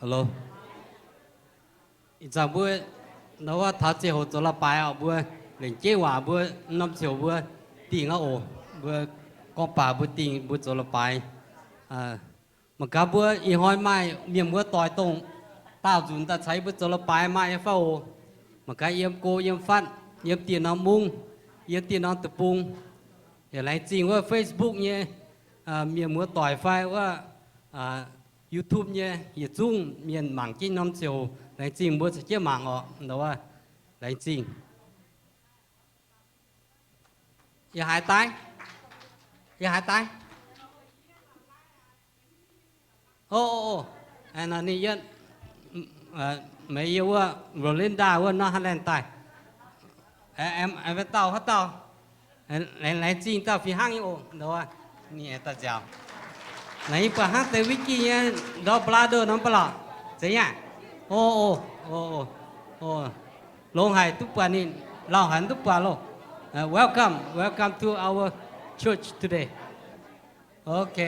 Hello. Ih zanc mbuo nor wuov taux ziangh hoc zoux la'baaix oc, mbuo lengc jeiv waac mbuo norm ziouc mbuo dingh aqv oc. Mbuo gorngv baac mbuo dingh mbuo zoux la'baaix. Mangc gaax mbuo ih hnoi maaih mienh muoz doic dongh daauh nzunc daaih caux yie mbuo zoux la'baaix maaih nyei fai oc? Mangc gaax yiem go yiem fatv, yiem dieh norm mungv, yiem dieh norm deic-bung. Yaac laengz zingh wuov Facebook nyei mienh muoz doic fai wuov YouTube nyei yietc zungv mienh mangc jienv norm ziouc laengz zingh mbuo caux jienv mangc oc. Laengz zingh. Yie haiz daaih, yie haiz daaih. O, o, o, ninh yie, meih yie wuov Rolinda wuov north Highland daaih. Aengx dauh haaix dauh, laengz zingh dauh fih hnangv nyei oc. Ninh aengx daaih nziaauc. Naaiv yie buatc hnangv deix Vicky nyei ndortv Brother norm ba'laqc. Zeiz nyei aqv? O, o, o, longx haic duqv buatc ninh, lauh haic duqv buatc loh. Welcome, welcome to our church today. Ok.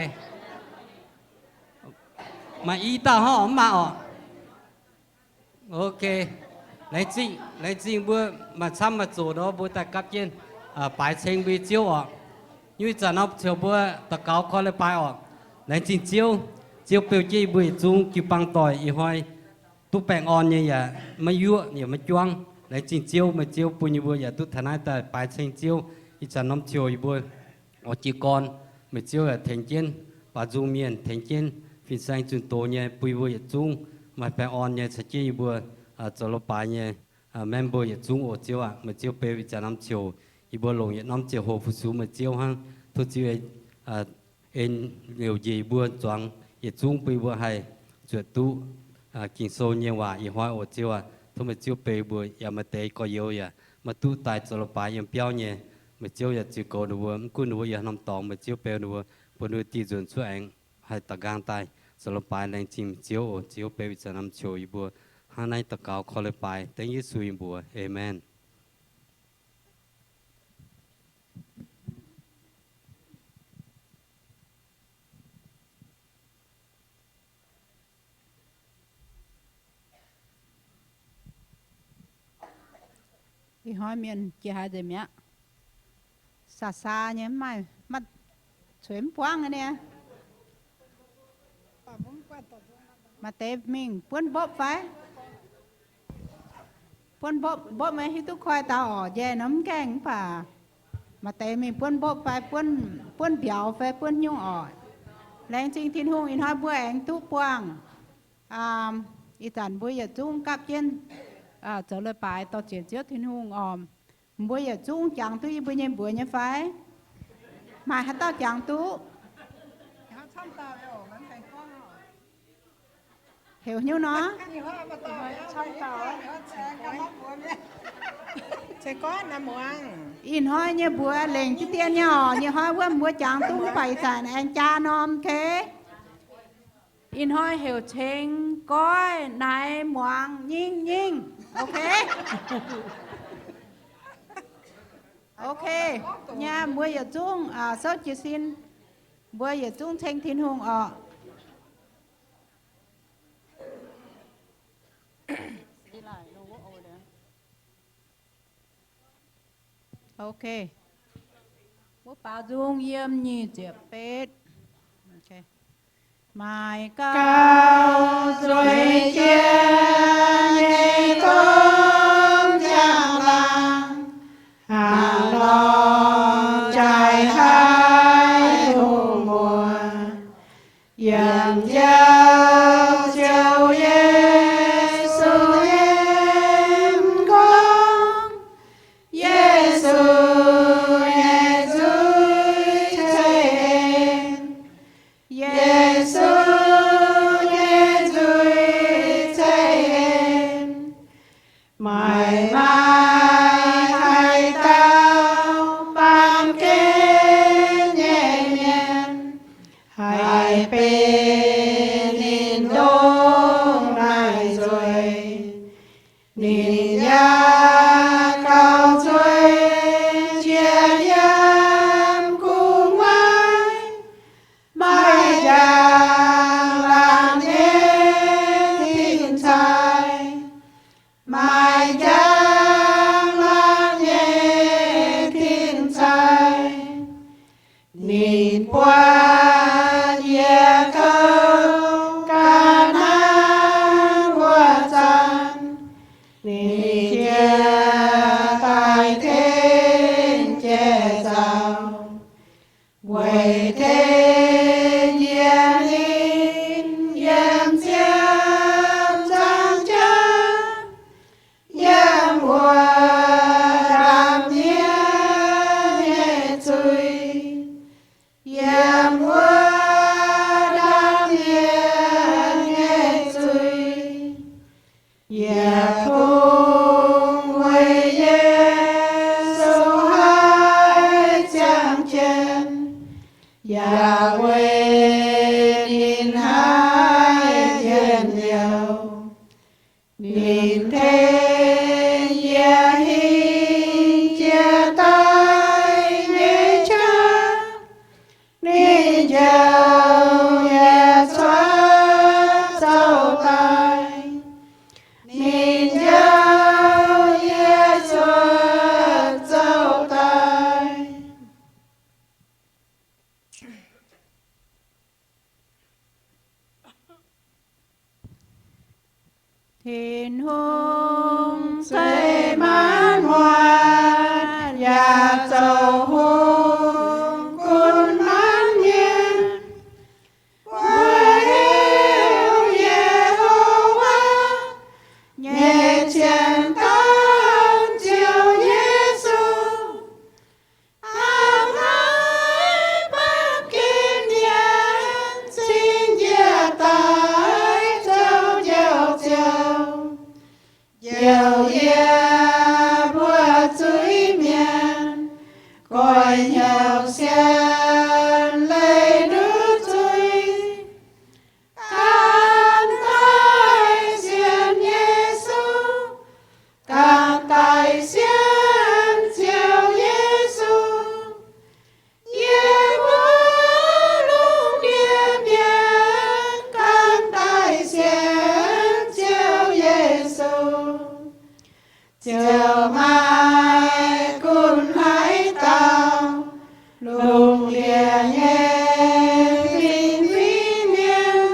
Maaih i dauh hnangv oc, mv maaih oc. Ok. Laengz zingh, laengz zingh mbuo maaih camv maaih zoqc nor mbuo daaih gapv jienv baaix ceng mbuo nyei Ziouv oc. Nyuv ih zanc nor ziouc mbuo daux gaux korv leiz-baaix oc. Laengz zingh Ziouv. Ziouv beu jienv yie mbuo yietc zungv jiu-baang doic ih hnoi duqv baengh orn nyei yaac maiv yuoqv yaac maiv juangv. Laengz zingh Ziouv, meih Ziouv bun yie mbuo yaac duqv taux naaiv daaih baaix ceng Ziouv. Ih zanc norm ziouc yie mbuo oix jiez gorn, meih Ziouv yaac tengx jienv baaux nzung mienh, tengx jienv fin-saeng zunh doz nyei, bun yie mbuo yietc zungv maaih baengh orn nyei caux jienv yie mbuo zoux leiz-baaix nyei member yietc zungv oc Ziouv aac. Meih Ziouv beu ih zanc norm ziouc yie mbuo longc yietc norm ziouc hoc fu-sux meih Ziouv hnangv. Tov Ziouv en liouc njiec yie mbuo zuangx yietc zungv bun yie mbuo haih zuotc duqv Ging-Sou nyei waac ih hnoi oc Ziouv aac. Tov meih Ziouv beu yie mbuo yaac maaih deix gorx-youz yaac maiv duqv daaih zoux leiz-baaix yiem biauv nyei. Meih Ziouv yaac ziux goux ninh mbuo, mv gunv ninh mbuo yiem haaix norm dorngx, meih Ziouv beu ninh mbuo, bun ninh mbuo dih nzuonx cuotv aengx haih daux nqaang daaih zoux leiz-baaix. Laengz zingh meih Ziouv oc. Ziouv beu ih zanc norm ziouc yie mbuo hnangv naaiv daux gaux korv leiz-baaix dengv Yesu nyei mbuox. Aamen. Ih hnoi mienh jiex haaix nzengc mi'aqv? Saa saa nyei, mv maaih, cueix mv buangv nyei. Maaih deix mingh buonv mbopv fai? Buonv mbopv, mbopv maiv hiuv duqv koi daux orqc, njaih norm mv gaengh mv baac maaih deix mingh buonv mbopv fai, buonv mbiauz fai buonv nyungc orqc. Laengz zingh Tin-Hungh ih hnoi mbuo aengx duqv buangh ih zanc mbuo yietc zungv gapv jienv zoux leiz-baaix dorh ziec Ziouv Tin-Hungh orqc. Mbuo yietc zungv jangx duqv yie mbuo nyei mbuox nyei fai? Maaih haaix dauh jangx duqv? Heuc hnyouv nor. Ih hnoi nyei mbuox lengc jienv dien nyei orqc. Nyei hnoi wuov mbuo jangx duqv mv baac ih zanc aengx jaa norm, ok? Ih hnoi heuc ceng goiv naaiv muangx nyingh nyingh, ok? Ok, nyei mbuo yietc zungv souv jiez sin, mbuo yietc zungv ceng Tin-Hungh orqc. Ok. Mbuo baaux nzung yiem nyic ziepc betv. Maaih gauh zueiz jiex nyei gorngv njang-laangc, hnangv norm jaaix haiv hungh muoz, yiem Njoux Ziouv Yesu nyei m'nqorngv, Yesu nyei nzuih ceix en, Yesu nyei nzuih ceix en. Maiv maaih haaix dauh baamh gen nyei mienh haih benx ninh ndongc naaiv nzueic. Ninh yaac gauh zueiz jiex yiem gu'nguaaic maiv njang-laangc nyei Tin-Hungh zeiv maanc muotc yaac zoux hungh gunv maanc mienh. Mbuo heuc Ye^ho^waa nyei cien dorn Ziouv Yesu. Hnangv naaiv baamh gen mienh cingx njiec daaih zoux Njoux Ziouv, njoux yie mbuo zuiz-mienh, goix hnyouv sienx leih nduov zuiz. Ganh daaih sienx Yesu, ganh daaih sienx Ziouv Yesu. Yie mbuo lungh ndiev mienh ganh daaih sienx Ziouv Yesu. Ziouv maaih gunv haaix dauh lungh ndiev nyei fingx fingx mienh,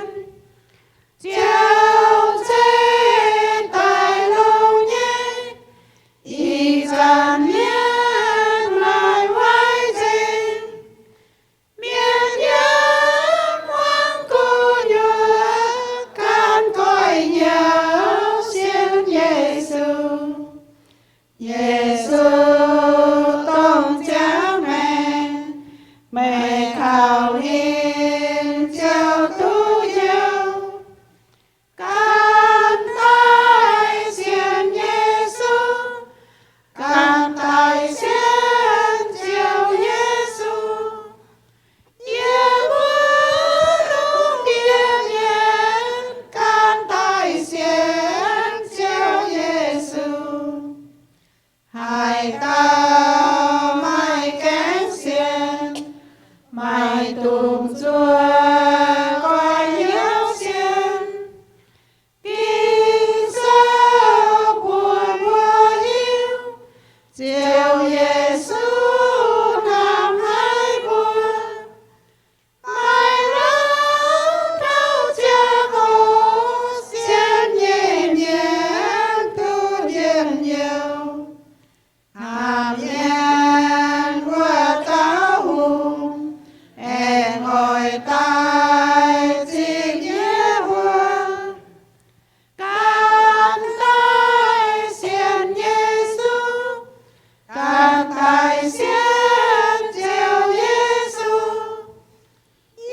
Ziouv zeiz daaih longx nyei. Ih zanc mienh maaih waaic nzengc, mienh yiem hmuangx gu'nyuoz ganh goix hnyouv sienx Yesu. Yesu dongh ziangh maengc, meih kaux ninh ziouc duqv hnyouv. Ganh daaih sienx Yesu, ganh daaih sienx Ziouv Yesu. Yie mbuo lungh ndiev mienh ganh daaih sienx Ziouv Yesu. Haaix dauh maaih gaengh sienx, maaih dungx zuov goix hnyouv sienx. Ging-Sou bun mbuo hiuv, Ziouv Yesu hnamv haic mbuo. Maaih lamh taux ziangh hoc sienx nyei mienh duqv njien-youh. Hnamv mienh wuov dauh hungh aengx oix daaih zingh yie mbuo. Ganh daaih sienx Yesu, ganh daaih sienx Ziouv Yesu.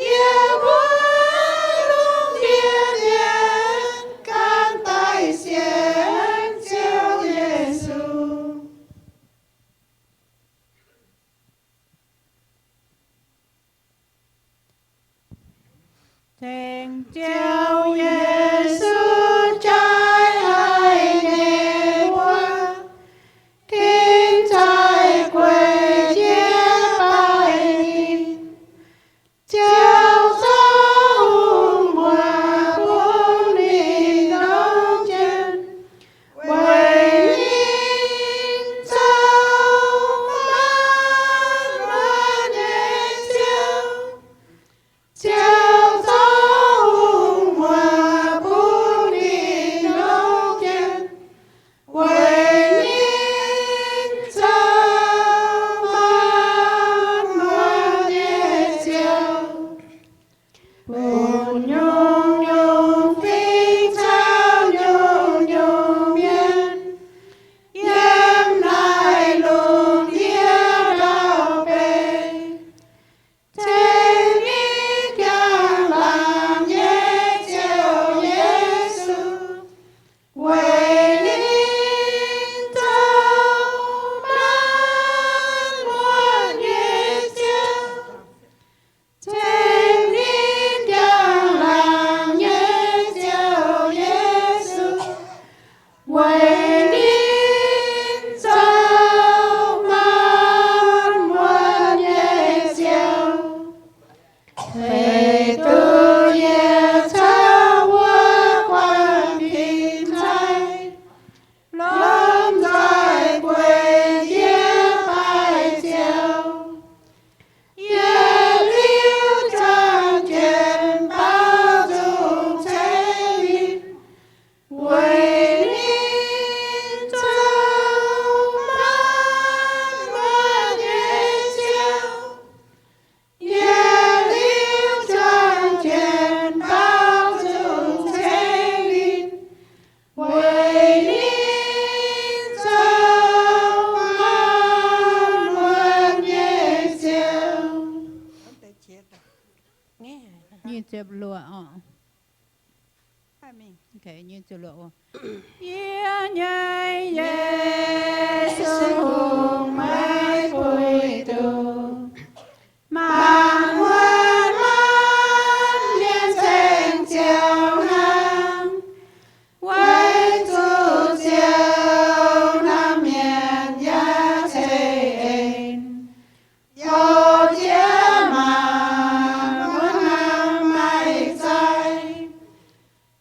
Yie mbuo lungh ndiev mienh ganh daaih sienx Ziouv Yesu. Tengx Ziouv Yesu jaaix haic nyei mbuo, gengh zaaih gueic jiex daaih. Ziouv zoux hungh muoz bun ninh longx jienv, weic ninh zoux maanc muotc nyei Ziouv. Ziouv zoux hungh muoz bun ninh longx jienv, weic ninh zoux maanc muotc nyei Ziouv. Bun nyungc-nyungc fingx caux nyungc-nyungc mienh yiem naaiv lungh ndiev ndau-beih ceng ninh njang-laangc nyei Ziouv Yesu, weic ninh zoux maanc muotc nyei Ziouv, ceng ninh njang-laangc Yie nyei Yesu, kungx maiv puix duqv mangc wuov norm mienh ceng ziouc hnangv, weic zuqc ziouc norm mienh yaac ceix en. Youh jiex mangc wuov norm maiv zeiz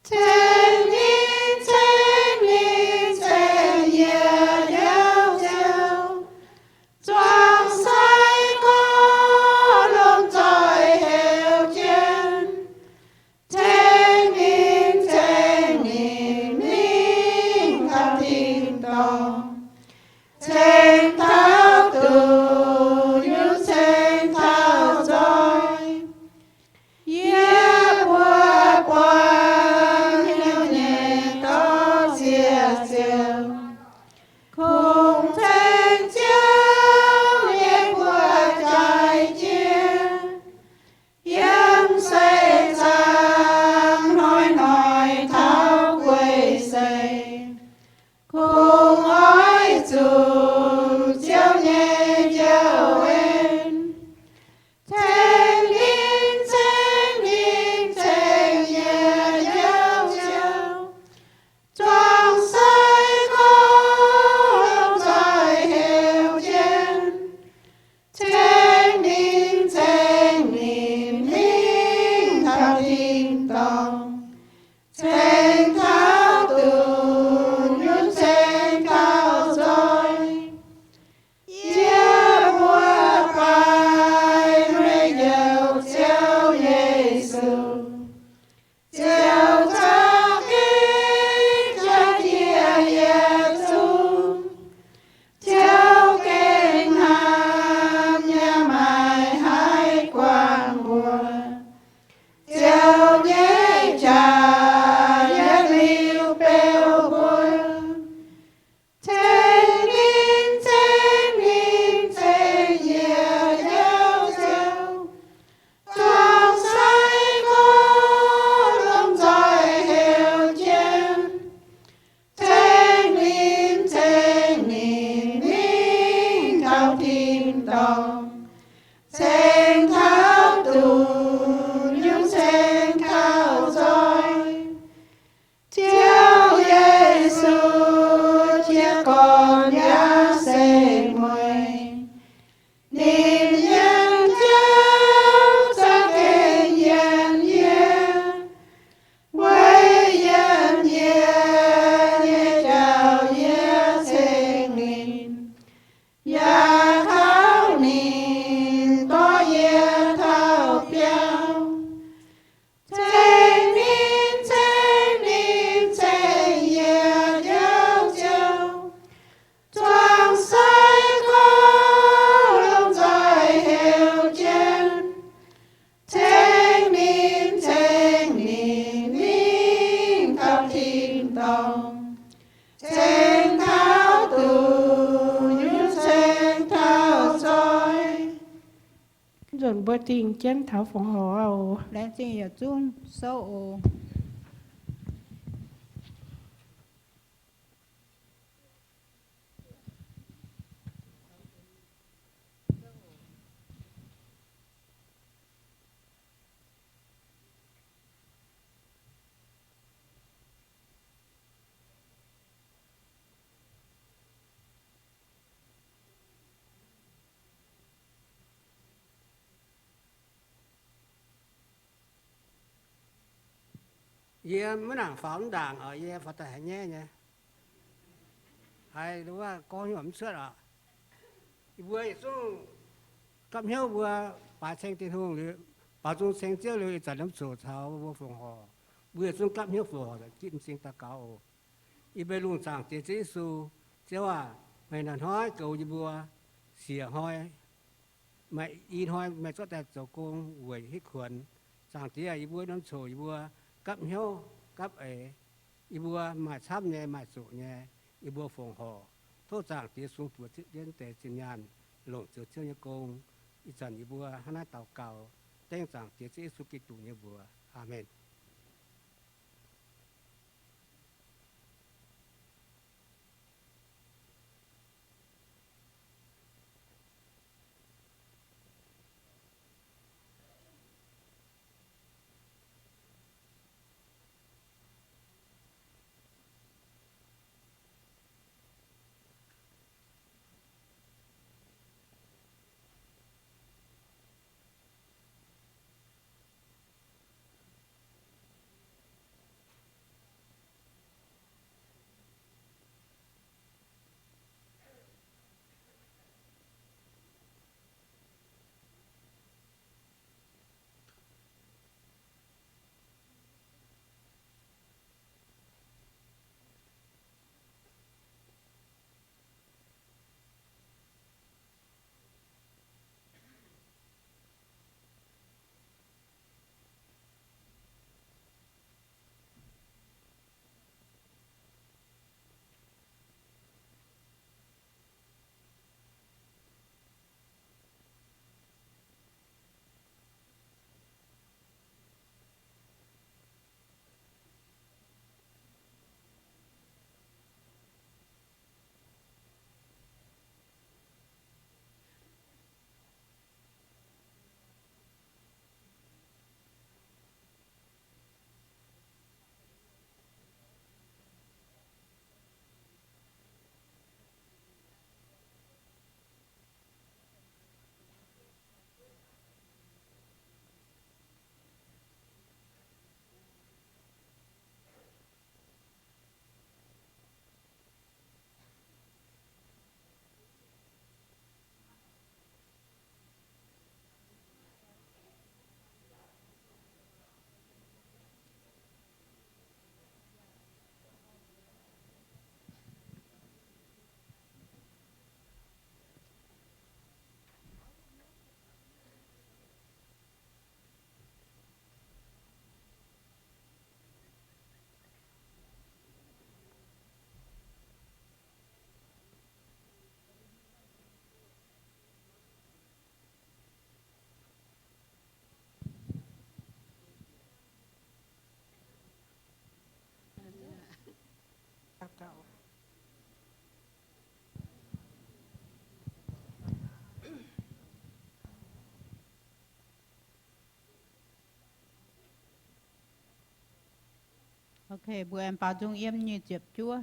ceng ninh, ceng ninh ceng yietc youh ziouc, zuangx sai gorx lomh nzoih heuc jienv, ceng ninh, ceng ninh mingh taux tin-dorngh, ceng taux duqv nyungc ceng taux nzoih. Yie mbuo buangv hnyouv nyei dorh ziec ziouc, kungx ceng Ziouv nyei buoz-jaaix jiex yiem seix zaangc hnoi-hnoi taux guei seix, kungx oix zuqc Ziouv nyei njoux en, ceng ninh, ceng ninh ceng yietc youh ziouc, zuangx sai gorx lomh nzoih heuc jienv, ceng ninh, ceng ninh mingh taux tin-dorngh, ceng taux duqv nyungc ceng taux nzoih. Yie mbuo baaix meih Njoux Ziouv Yesu, Ziouv za'gengh jaa jiex yietc zungv, Ziouv gengh hnamv yaac maiv haih guangc mbuo. Ziouv nyei qaqv yietc liuz beu mbuo, ceng ninh, ceng ninh ceng yietc youh ziouc, zuangx sai gorx lomh nzoih heuc jienv, ceng ninh, ceng ninh mingh taux tin-dorngh, ceng taux duqv nyungc ceng taux nzoih. Ziouv Yesu, jiez gorn yaac se mueiz, ninh yiem Ziouv za'gengh yiem yie, weic yiem yie nyei Njoux Ziouv ceng ninh, yaac kaux ninh dorh yie taux biauv. Ceng ninh, ceng ninh ceng yietc youh ziouc, zuangx sai gorx lomh nzoih heuc jienv, ceng ninh, ceng ninh mingh taux tin-dorngh, ceng taux duqv nyungc ceng taux nzoih. Nzunc mbuo dingh jienv taux fongc horc oc. Laengz zingh yietc zungv souv oc. Yie maiv nangc faaux mv ndaangc oc, yie faaux daaih haiz nyaiv nyei. Haiz wuov gorngv nyei mv cuotv oc. Yie mbuo yietc zungv gapv hnyouv mbuo baaix ceng Tin-Hungh liuz, baaux nzung ceng Ziouv liuz, ih zanc norm coc caux mbuo fongc horc. Mbuo yietc zungv gapv hnyouv fongc horc za'gengh m'zing daux gaux oc. Yie mbuo lungh zaangc Diex Ziouv Yesu, Ziouv aac, meih hnoi-hnoi goux yie mbuo, siec hnoi maaih i hnoi meih zorqv daaih zoux gong weic hitv kuonx. Zaangc Diex, yie mbuo norm coc yie mbuo gapv hnyouv gapv eix, yie mbuo maaih camv nyei maaih zoqc nyei, yie mbuo fongc horc. Tov Zaangc Diex sung buoz zipv jienv deix zinh nyaanh, longc zoux Ziouv nyei gong. Ih zanc yie mbuo hnangv naaiv daux gaux, dengv Zaangc Diex Ziouv Yesu Giduc nyei mbuox. Aamen. Ok, mbuo aengx baaux nzung yiem nyic ziepc juov,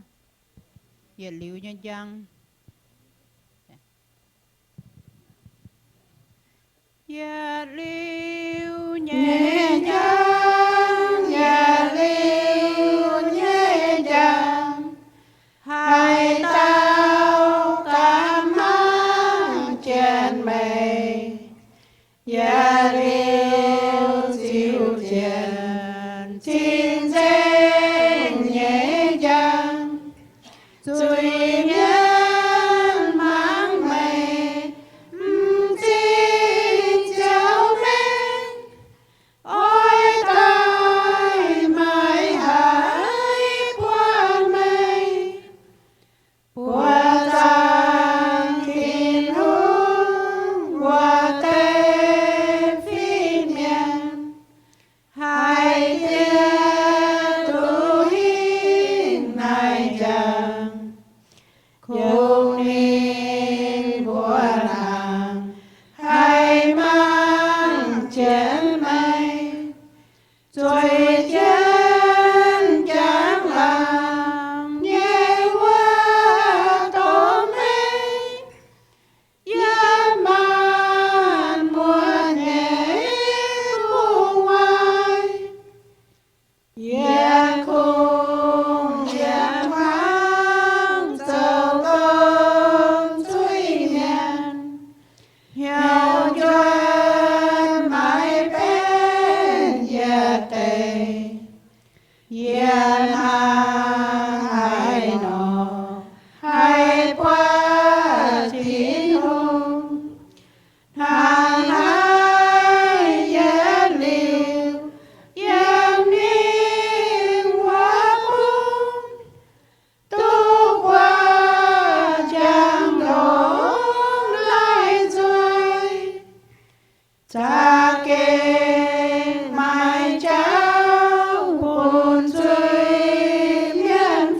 yietc liuz nyei njang. Yietc liuz nyei njang, yietc liuz nyei njang, haaix dauh ganh mangc jienv meih. Yietc liuz ziux jienv cing-nzengc nyei njang, zuiz-mienh mangc meih, m'zing ziouc mengh, oix daaih maiv haih buatc meih. Buoqc zaangc Tin-Hungh mbuox deix fin-mienh, haaix diec duqv hingh naaiv njang, kungx ninh mbuo nangc haih mangc jienv meih. Zueiz jienv njang-laangc nyei wuov domh mengh, yiem maanc muotc nyei gu'nguaaic, yie kungx yiem hmuangv zoux domh zuiz-mienh, hnyouv njuov maiv benx yietc deix. Yie hnangv haaix nor haih buatc Tin-Hungh? Hnangv naaiv yietc liuz yiem ninh wuov bung, duqv buatc njang-laangc laih nzuih. Za'gengh maiv jauv bun zuiz-mienh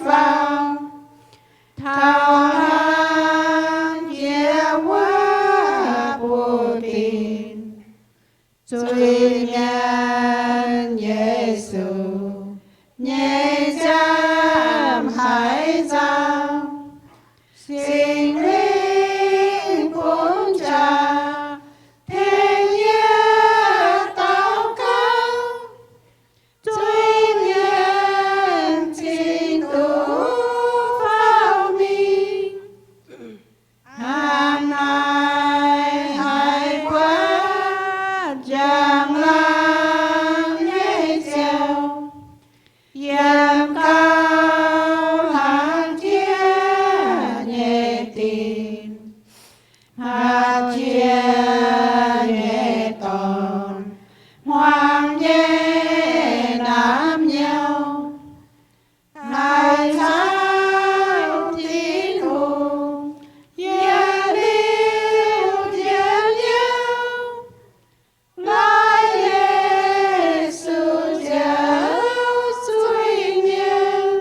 faaux, taux hnangv jiex wuov buoz-dinc. Zuiz-mienh Yesu nyei nziaamv haiz nzauh, Singx Lingh bun jaax tengx yie daux gaux, zuiz-mienh cingx duqv faaux mingh. Hnangv naaiv haih buatc njang-laangc nyei Ziouv, yiem gauh hlang jiex nyei dinc, hapv jiex nyei dorngx, hmuangx nyei namx nyouz, haiz caux Tin-Hungh yietc liuz yietc liuz, laaix Yesu njoux zuiz-mienh.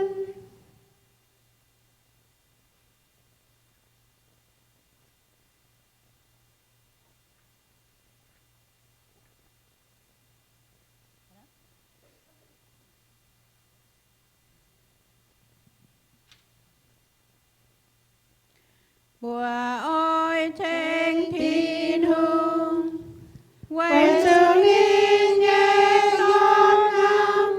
Mbuo oix ceng Tin-Hungh, weic zuqc ninh nyei norm hnyangx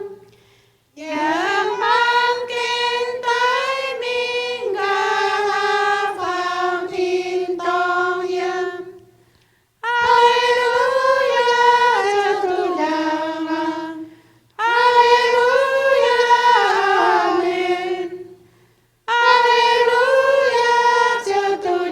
yiem baamh gen daic mingh, nqa'haav faaux tin-dorngh yiem. Aa^le^lu^yaa, Ziouv duqv njang-laangc. Aa^le^lu^yaa, aamen. Aa^le^lu^yaa, Ziouv duqv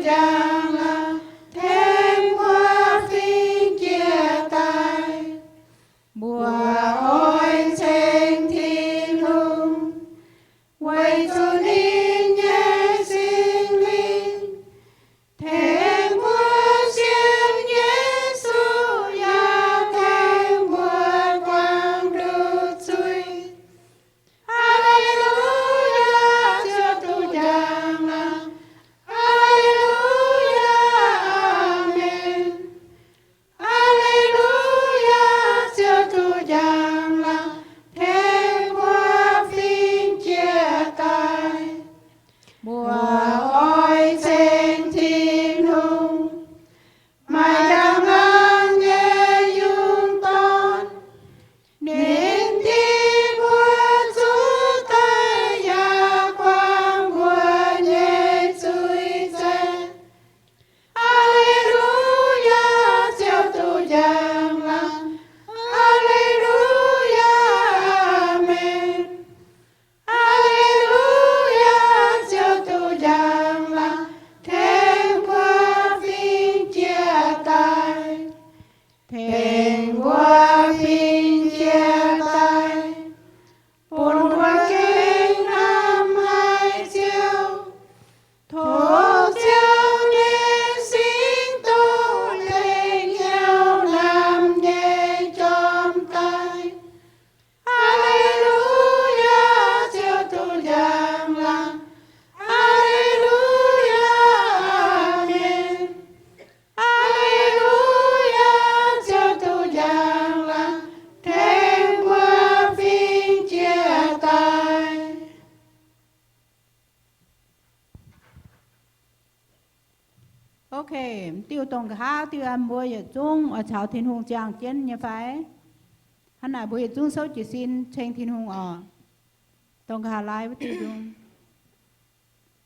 Ok, diuh dongh nqa'haav diuh mbuo yietc zungv oix caux Tin-Hungh ziangh jienv nyei fai? Hnangv naaic mbuo yietc zungv souv jiez sin ceng Tin-Hungh oc. Dongh nqa'haav laai wuov diuh nzung,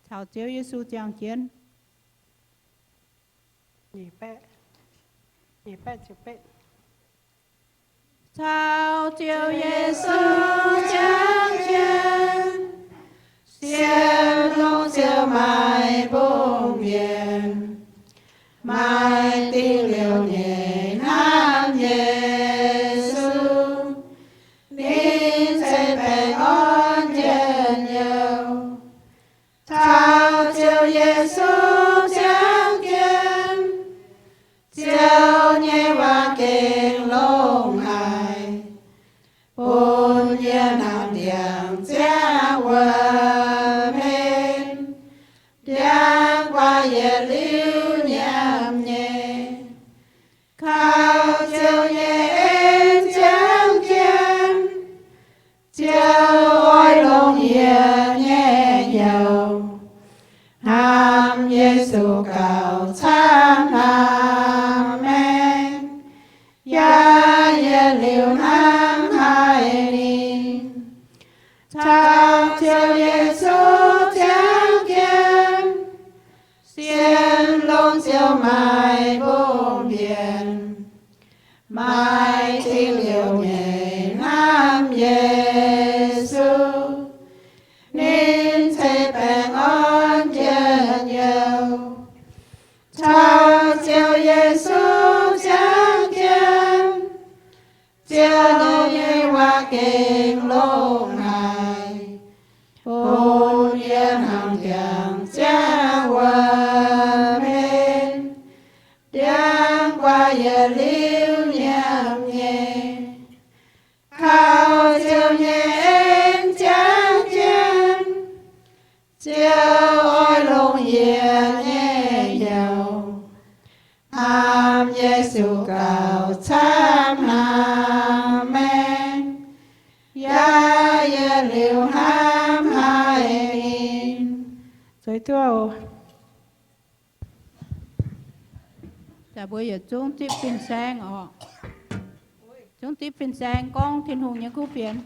caux Ziouv Yesu ziangh jienv. Caux Ziouv Yesu ziangh jienv, sienx longx Ziouv maaih mbungv mienh, maaih dingc liouc nyei hnamv Yesu, ninh ceix baengh orn njien-youh. Caux Ziouv Yesu ziangh jienv, Ziouv nyei waac gengh longx haic, bun yie hnamv ndiangx ziangh wuov mienh, ndiangx guaax yietc liuz nyiemc nyei. Kaux Ziouv nyei en ziangh jienv, Ziouv oix longc yie nyei hnyouv, hnamv Yesu gauh camv hnamv maengx, yaac yietc liuz hnamv haic ninh. Caux Ziouv Yesu ziangh jienv, sienx longx Ziouv maaih mbungv mienh, maaih dingc liouc nyei hnamv Yesu, ninh ceix baengh orn njien-youh. Caux Ziouv Yesu ziangh jienv, Ziouv nyei waac gengh longx haic, bun yie hnamv ndiangx ziangh wuov mienh, ndiangx guaax yietc liuz nyiemc nyei. Kaux Ziouv nyei en ziangh jienv, Ziouv oix longc yie nyei hnyouv, hnamv Yesu gauh camv hnamv maengx, yaac yietc liuz hnamv haic ninh. Zueiz duqv. Daaih mbuo yietc zungv zipv fin-saeng oc. Zungv zipv fin-saeng gorngv Tin-Hungh nyei kuv fienx.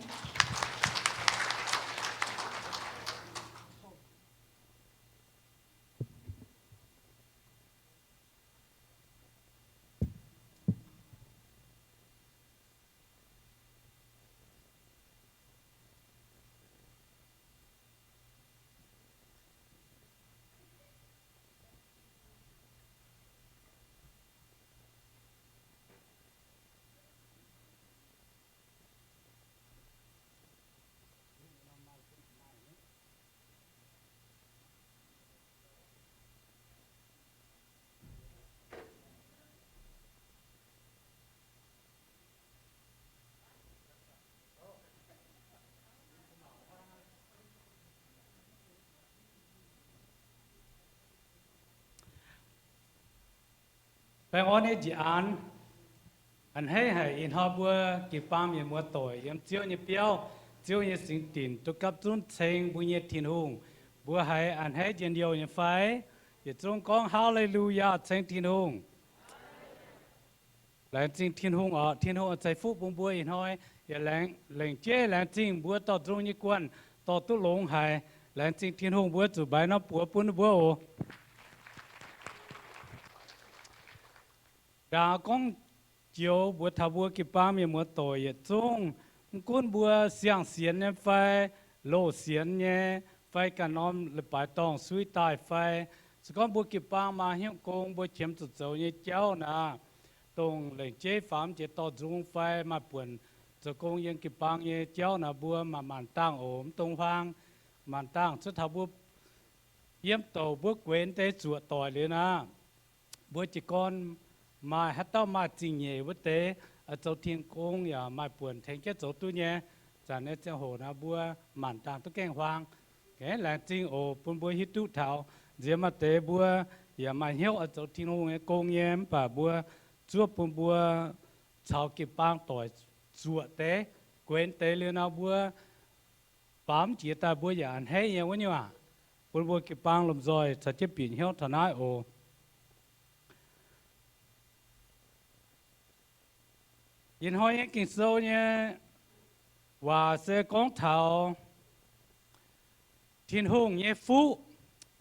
Baengh orn nyei njiec aanx. A'hneiv haic ih hnoi mbuo jiu-baang mienh muoz-doic yiem Ziouv nyei biauv, Ziouv nyei singx dinc duqv gapv zunv ceng mbuo nyei Tin-Hungh. Mbuo haiz a'hneiv njien-youh nyei fai? Yietc zungv gorngv Haa^le^lu^yaa, ceng Tin-Hungh. Laengz zingh Tin-Hungh oc. Tin-Hungh oix ceix fuqv bun mbuo ih hnoi. Yaac lengc jeiv laengz zingh mbuo dorh nzung nyei guanh dorh duqv longx haic. Laengz zingh Tin-Hungh, mbuo zuqc mbaix norm buoz bun ninh mbuo oc. Ndaangc gorngv joux mbuox taux mbuo jiu-baang mienh muoz-doic yietc zungv, mv gunv mbuo siang-sienx nyei fai loz-sienx nyei, fai ganh norm leiz-baaix dorngh suiv daaih fai, se gorngv mbuo jiu-baang maaih hnyouv gong, mbuo qiemx zuqc zoux nyei jauv naaic, dongh lengc jeiv faaux jiex dorh nzung fai maaih buonc zoux gong yiem jiu-baang nyei jauv naaic, mbuo maanc maanc dangh oc, mv dungx huaang. Maanc dangh cuotv taux mbuo yiem douc mbuo gueix deix zuoqc doic liuz naaic, mbuo jiez gorn maaih haaix dauh maaih zingh nyeic wuov deix, oix zoux Tin-Hungh gong yaac maaih buonc tengx jienv zoux duqv nyei. Zanc nyei ziangh hoc naaic mbuo maanc dangh duqv gaengh huaang. Laengz zingh oc, bun mbuo hiuv duqv taux nziex maaih deix mbuo yaac maaih hnyouv oix zoux Tin-Hungh nyei gong nyei, mv baac mbuo zuov bun mbuo caux jiu-baang doic zuoqc deix, gueix deix liuz nor mbuo baamz jiex daaih mbuo yaac a'hneiv nyei wuov nyungc aac. Bun mbuo jiu-baang lomh nzoih caux jienv bieqc hnyouv taux naaiv oc. Ih hnoi nyei Ging-Sou nyei waac se gorngv taux Tin-Hungh nyei fuqv,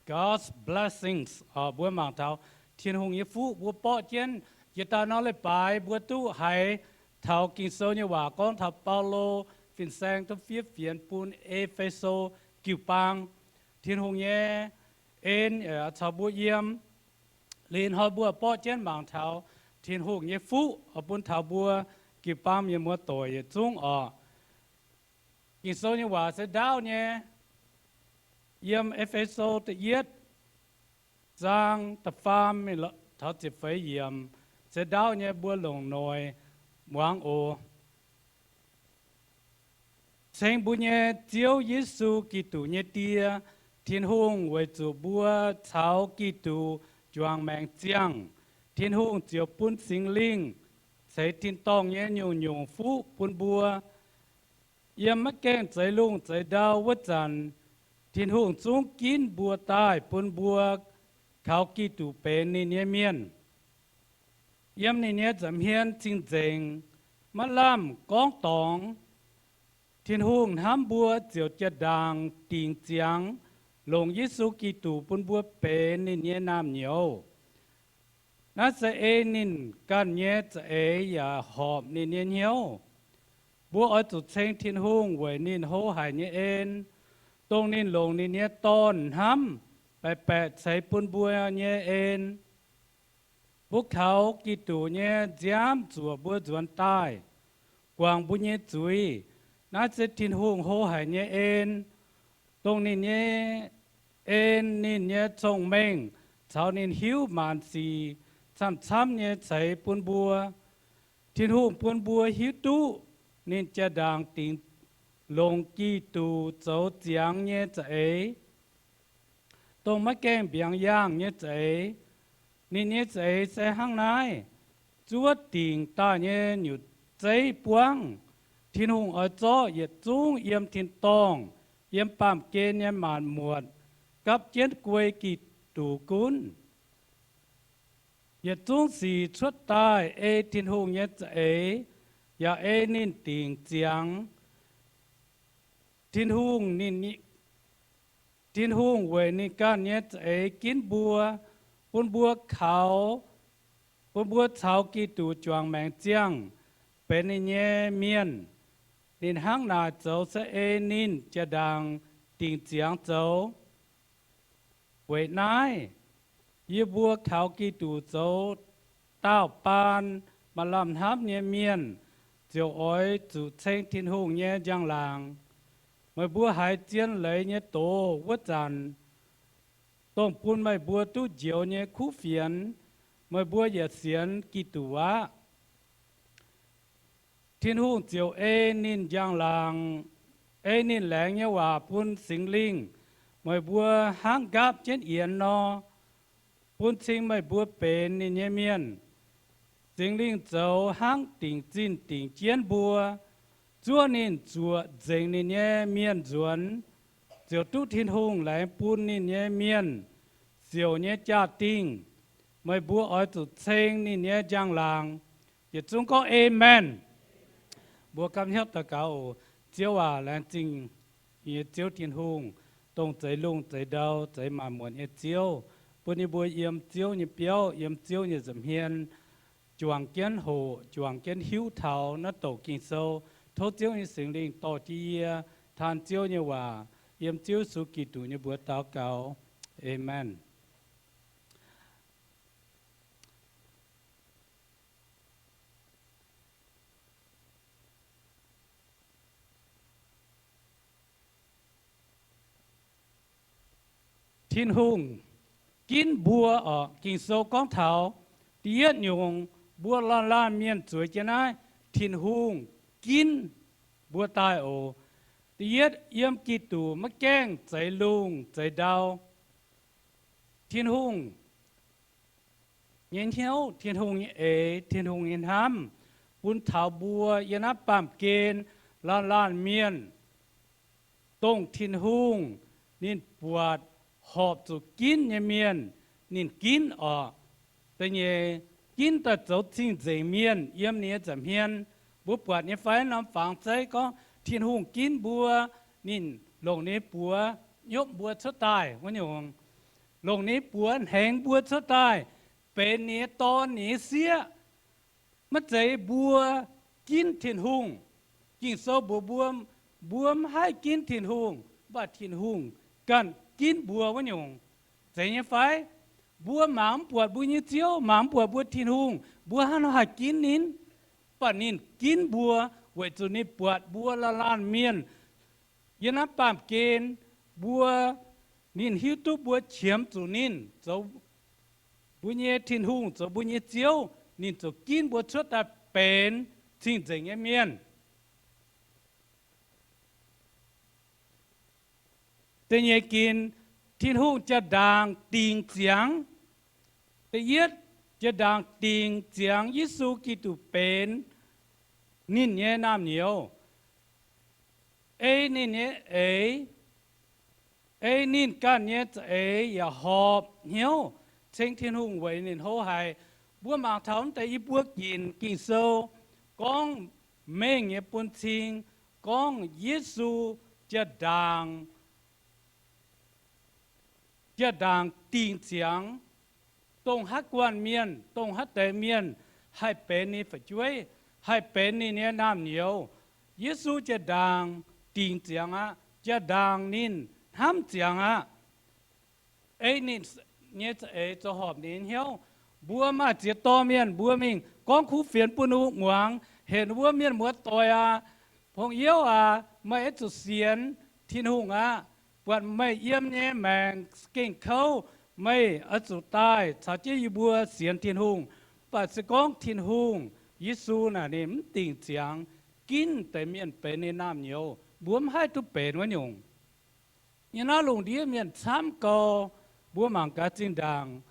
God's blessings. Mbuo mangc taux Tin-Hungh nyei fuqv, mbuo borqv jienv jiex daaih nor leiz-baaix mbuo duqv haiz taux Ging-Sou nyei waac gorngv taux Baulo fin-saeng duqv fiev fienx bun E^fe^so jiu-baang. Tin-Hungh nyei en caux mbuo yiem. Liuz hnoi mbuo borqv jienv mangc taux Tin-Hungh nyei fuqv oix bun taux mbuo jiu-baang mienh muoz-doic yietc zungv orqc. Ging-Sou nyei waac se ndaauv nyei. Yiem E^fe^so da'yietv zaang da'faam taux ziepc feix yiemc se ndaauv nyei, mbuo longc noic muangx oc. Ceng mbuo nyei Ziouv Yesu, Giduc nyei Die, Tin-Hungh weic zuqc mbuo caux Giduc juangc maengc ziangh, Tin-Hungh ziouc bun Singx Lingh ceix tin-dorngh nyei nyungc-nyungc fuqv bun mbuo. Yiem maiv gaengh zeix lungh zeix ndau wuov zanc, Tin-Hungh zungv ginv mbuo daaih bun mbuo kaux Giduc benx ninh nyei mienh. Yiem ninh nyei nza'hmien cing-nzengc, maiv lamh gorngv dorngx, Tin-Hungh hnamv mbuo ziouc jaa-ndaangc dingc ziangx longc Yesu Giduc bun mbuo benx ninh nyei naamh nyouz. Naaiv se ei ninh ganh nyei za'eix yaac horpc ninh nyei hnyouv. Mbuo oix zuqc ceng Tin-Hungh weic ninh hlo haic nyei en, dongh ninh longc ninh nyei Dorn hnamv baeqc baeqc ceix bun mbuo nyei en. Mbuo kaux Giduc nyei nziaamv zuoqc mbuo nzuonx daaih, guangc mbuo nyei zuiz. Naaiv se Tin-Hungh hlo haic nyei en, dongh ninh nyei en, ninh nyei cong-mengh caux ninh hiuv maanc sic camv-camv nyei ceix bun mbuo. Tin-Hungh bun mbuo hiuv duqv ninh jaa-ndaangc dingc longc Giduc zoux ziangx nyei za'eix, dongh maiv gaengh mbiaangx yaangh nyei za'eix. Ninh nyei za'eix se hnangv naaiv. Zuov dingc daaih nyei nyutc zeiv buangv, Tin-Hungh oix zorqv yietc zungv yiem tin-dorngh, yiem baamh gen nyei maanc muotc gapv jienv guei Giduc gunv. Yietc zungv sic cuotv daaih ei Tin-Hungh nyei za'eix, yaac ei ninh dingc ziangx. Tin-Hungh, ninh, Tin-Hungh weic ninh ganh nyei za'eix ginv mbuo, bun mbuo kaux, bun mbuo caux Giduc juangc maengc ziangh, benx ninh nyei mienh. Ninh hnangv naaic zoux se ei ninh jaa-ndaangc dingc ziangx zoux. Weic naaiv, yie mbuo kaux Giduc zoux daauh baan maaih lamh hnamv nyei mienh, ziouc oix zuqc ceng Tin-Hungh nyei njang-laangc. Meih mbuo haiz zien leiz nyei doz wuov zanc, dongh bun meih mbuo duqv njoux nyei kuv fienx, meih mbuo yietc sienx Giduc aqv. Tin-Hungh ziouc ei ninh njang-laangc, ei ninh laengz nyei waac bun Singx Lingh, meih mbuo hnangv nqaapv jienv yienx nor, bun cing meih mbuo benx ninh nyei mienh. Singx Lingh zoux hnangv dingc zinh dingc jienv mbuo, zuov ninh zuoqc nzengc ninh nyei mienh nzuonx, ziouc duqv Tin-Hungh laengz bun ninh nyei mienh siouc nyei jaa-dingh. Meih mbuo oix zuqc ceng ninh nyei njang-laangc. Yietc zungv gorngv Aamen. Mbuo gapv hnyouv daux gaux oc. Ziouv aac, laengz zingh nyei Ziouv Tin-Hungh, dongh zeix lungh zeix ndau zeix maanc muotc nyei Ziouv, bun yie mbuo yiem Ziouv nyei biauv, yiem Ziouv nyei nza'hmien, juangc jienv hoqc, juangc jienv hiuv taux naaiv douc Ging-Sou. Tov Ziouv nyei Singx Lingh dorh jienv yie taan Ziouv nyei waac, yiem Ziouv Yesu Giduc nyei mbuox daux gaux. Aamen. Tin-Hungh ginv mbuo oc. Ging-Sou gorngv taux da'yietv nyungc, mbuo laanh laanh mienh zueiz jienv naaiv, Tin-Hungh ginv mbuo daaih oc. Da'yietv, yiem Giduc maiv gaengh zeix lungh zeix ndau. Tin-Hungh nyei hnyouv, Tin-Hungh nyei eix, Tin-Hungh nyei hnamv bun taux mbuo yiem naaiv baamh gen laanh laanh mienh, dongh Tin-Hungh ninh buatc horpc zuqc ginv nyei mienh, ninh ginv oc. Da'nyeic, ginv daaih zoux cing-nzengc mienh yiem ninh nyei nza'hmien. Mbuo buatc nyei fai? Norm fangx zeiv gorngv Tin-Hungh ginv mbuo, ninh longc ninh buoz nyopv mbuo cuotv daaih wuov nyungc, longc ninh buoz hnengx mbuo cuotv daaih, benx ninh nyei Dorn, ninh nyei sieqv. Maiv zeiz mbuo ginv Tin-Hungh. Ging-Sou mbuox mbuo, mbuo maiv haih ginv Tin-Hungh, mv baac Tin-Hungh ganh ginv mbuo wuov nyungc. Zeiz nyei fai? Mbuo mangc mv buatc mbuo nyei Ziouv, mangc mv buatc mbuo Tin-Hungh, mbuo hnangv nor haih ginv ninh? Mv baac ninh ginv mbuo weic zuqc ninh buatc mbuo laanh laanh mienh yiem naaiv baamh gen, mbuo, ninh hiuv duqv mbuo qiemx zuqc ninh zoux mbuo nyei Tin-Hungh, zoux mbuo nyei Ziouv, ninh ziouc ginv mbuo cuotv daaih benx cing-nzengc nyei mienh. Da'nyeic ginc, Tin-Hungh jaa-ndaangc dingc ziangx. Da'yietv, jaa-ndaangc dingc ziangx Yesu Giduc benx ninh nyei naamh nyouz, ei ninh nyei eix, ei ninh ganh nyei za'eix yaac horpc hnyouv ceng Tin-Hungh weic ninh hlo haic. Mbuo mangc taux deix i buo ginc Ging-Sou gorngv mengh nyei bun-cing, gorngv Yesu jaa-ndaangc, jaa-ndaangc dingc ziangx, dongh haaix guanh mienh, dongh haaix deix mienh haih benx ninh fu'jueiv, haih benx ninh nyei naamh nyouz. Yesu jaa-ndaangc dingc ziangx aqv. Jaa-ndaangc ninh hnamv ziangx aqv. Ei ninh nyei za'eix zoux horpc ninh nyei hnyouv. Mbuo maaih ziex dorh mienh, mbuo mingh gorngv kuv fienx bun ninh muangx, heuc wuov mienh muoz-doic aac, pong youv aac, meih oix zuqc sienx Tin-Hungh aqv. Buatc meih yiem nyei maengc gengh kouv, meih oix zuqc daaih caux jienv yie mbuo sienx Tin-Hungh. Mv baac se gorngv Tin-Hungh, Yesu naaic ninh mv dingc ziangx ginv deix mienh benx ninh naamh nyouz, mbuo mv haih duqv benx wuov nyungc. Yiem naaiv lungh ndiev mienh camv gau, mbuo mangc gaax zinh ndaangc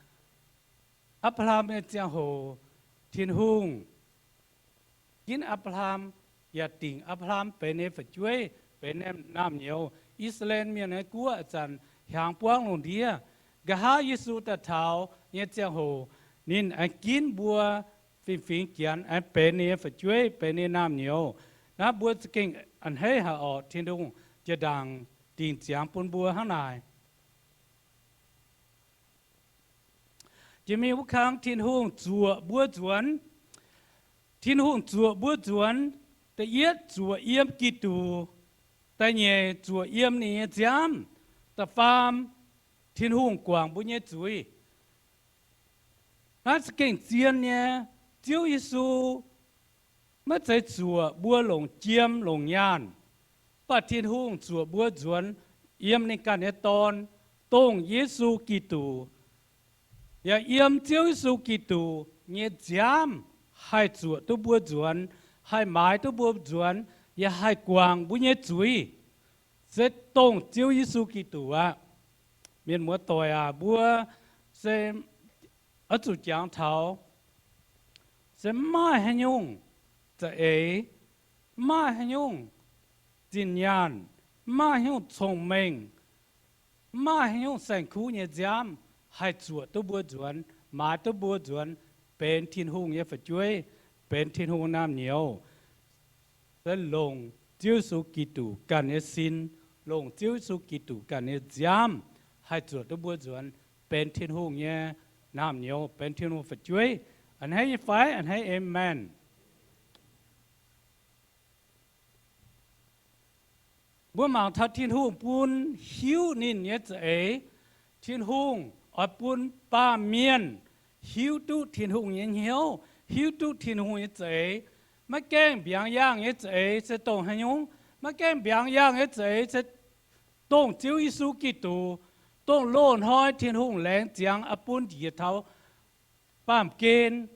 Apc^laa^ham nyei ziangh hoc, Tin-Hungh ginv Apc^laa^ham, yaac dingc Apc^laa^ham benx ninh nyei fu'jueiv, benx ninh nyei naamh nyouz. I^saa^laa^en Mienh nyei guoqv ih zanc hiaangx buangv lungh ndiev. Nqa'haav Yesu daaih taux nyei ziangh hoc, ninh aengx ginv mbuo fingx-fingx Janx aengx benx ninh nyei fu'jueiv, benx ninh nyei naamh nyouz. Naaiv mbuo za'gengh a'hneiv haic orqc, Tin-Hungh jaa-ndaangc dingc ziangx bun mbuo hnangv naaic. Jiex mingh wuov kang Tin-Hungh zuoqc mbuo nzuonx. Tin-Hungh zuoqc mbuo nzuonx, da'yietv zuoqc yiem Giduc, da'nyeic zuoqc yiem ninh nyei nziaamv, da'faam Tin-Hungh guangc mbuo nyei zuiz. Naaiv za'gengh zien nyei. Ziouv Yesu maiv zeiz zuoqc mbuo longc jiem longc nyaanh, mv baac Tin-Hungh zuoqc mbuo nzuonx yiem ninh ganh nyei Dorn, dongh Yesu Giduc. Yaac yiem Ziouv Yesu Giduc nyei nziaamv haih zuoqc duqv mbuo nzuonx, haih maaiz duqv mbuo nzuonx, yaac haih guangc mbuo nyei zuiz. Se dongh Ziouv Yesu Giduc aqv. Mienh muoz-doic aac, mbuo se oix zuqc jangx taux, se mv maaih haaix nyungc za'eix, mv maaih haaix nyungc zinh nyaanh, mv maaih haaix nyungc cong-mengh, mv maaih haaix nyungc saeng-kuv nyei nziaamv haih zuoqc duqv mbuo nzuonx, maaiz duqv mbuo nzuonx benx Tin-Hungh nyei fu'jueiv, benx Tin-Hungh naamh nyouz. Se longc Ziouv Yesu Giduc ganh nyei sin, longc Ziouv Yesu Giduc ganh nyei nziaamv haih zuoqc duqv mbuo nzuonx benx Tin-Hungh nyei naamh nyouz, benx Tin-Hungh fu'jueiv. A'hneiv nyei fai? A'hneiv, aamen. Mbuo mangc taux Tin-Hungh bun hiuv ninh nyei za'eix. Tin-Hungh oix bun baamh mienh hiuv duqv Tin-Hungh nyei hnyouv, hiuv duqv Tin-Hungh nyei za'eix. Maiv gaengh mbiaangx yaangh nyei za'eix se dongh haaix nyungc? Maiv gaengh mbiaangx yaangh nyei za'eix se dongh Ziouv Yesu Giduc, dongh loz-hnoi Tin-Hungh laengz ziangx oix bun njiec taux baamh gen,